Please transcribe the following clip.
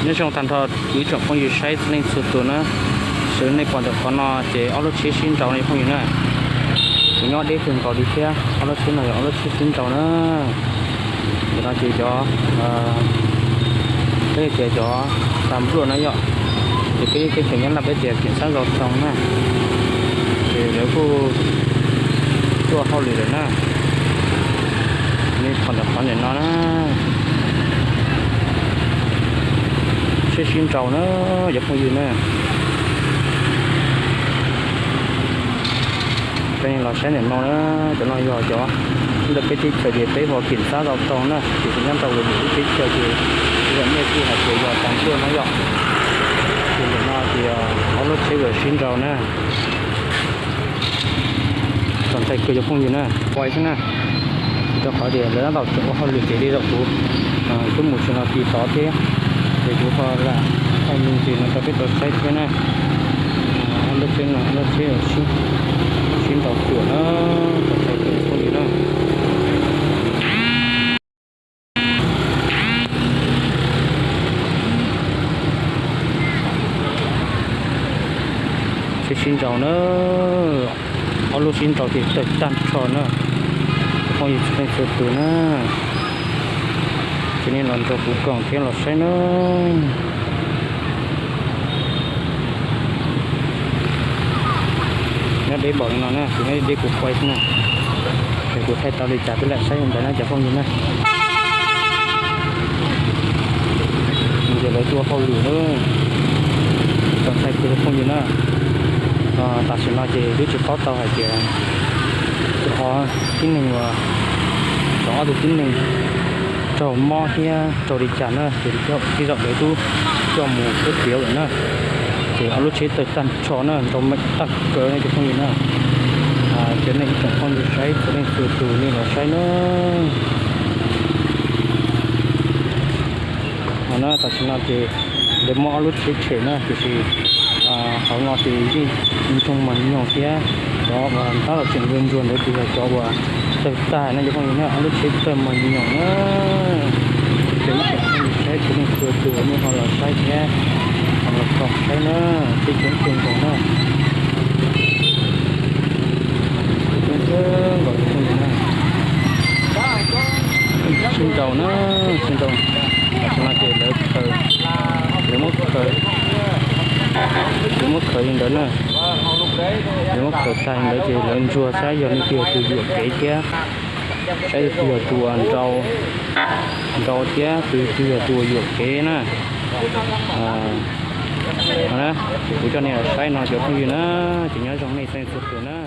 Nyob zoo tag nrho ib tsoom phooj ywg saib txhua leej txhua tus na, xws nej pom ntawm qhov no ces ob lub tsheb sib nraus no phooj ywg na. Kuv nyob deb kawg nkaus li thiab, ob lub tsheb no yog ob lub tsheb sib nraus na. Ntawm no ces cov, peb tias cov tas npluaj no yom, ces peb teb chaws Nyab Laj peb tias kiểm soát giao thông na, ces lawv kuj tuaj hauj lwm lawm na. Nej pom ntawm qhov ntawm no na, tsheb sib nraus na, cov phooj ywg na. Cov nej los saib ntawm no na, cov no yog cov ntawm peb teb chaws ces peb hu kiểm soát giao thông na, ces nyob rau lwm lub teb chaws ces yog nej kuj hais tias yog tas npluaj no yom. Ces ntawm no ces ob lub tsheb uas sib nraus na. Txaus ntshai kawg cov phooj ywg na, pais xwb na. Rau qhov tias lawv tab tom tseem ua hauj lwm ces li zaum kuv twb mus tsis no ti tod thiab, ces kuv ho lam thaij me ntsis no rau peb tau saib thiab na. Ob lub tsheb no, ob lub tsheb sib nraus cuam na, txaus ntshai kawg cov phooj ywg na. Tsheb sib nraus na, ob lub sib nraus ces tawg tag nrho na, cov phooj ywg txhua leej txhua tus na. Ces nej los nrog kuv koom thiab los saib na. Nyob deb npaum li no na, kuv nyob deb kuv pais xwb na. Ces kuv thaij tau li cas peb lam saib ntawd na cov phooj ywg na. Ces lawv tuaj hauj lwm na, txaus ntshai kawg cov phooj ywg na. Tam sim no ces twb tsis paub tau hais tias cov tib neeg uas, cov ob tug tib neeg raug mob thiab raug li cas na, ces tej zaum lawv twb coj mus khaub tiav lawm na. Ces ob lub tsheb tawg tag nrho na, nrau meem tag kawg no cov phooj ywg na. Ces nej ib tsoom phooj ywg saib txhua leej txhua tus nej los saib na. Tam sim no ces lawv muab ob lub tsheb tshem na, tiam sis hauv no ces yeej ntsoog mos nyoos thiab, cov uas tab tom tseem ntsuag ntsuag ntawd ces yog cov uas tawg tag na cov phooj ywg na, ob lub tsheb tawg mos nyoos na. Ces ib tsoom phooj ywg saib txhua leej txhua tus nej ho los saib thiab, ho los koom saib na, tsheb coob kawg nkaus na. Coob kawg nkaus cov phooj ywg na. Sib nraus na, sib nraus. Tam sim no ces lawv khaws, lawv muab khaws, lawv muab khaws li ntawd na. Lawv muab khaws tag li ntawd ces lawv ntsuag saib yog leej twg yog tus yuam kev thiab, saib leej twg yog tus uas nrau, nrau thiab tus twg yog tus uas yuam kev na. Kuv coj nej los saib no cov phooj ywg na, ces nyob zoo nej txhua leej txhua tus na.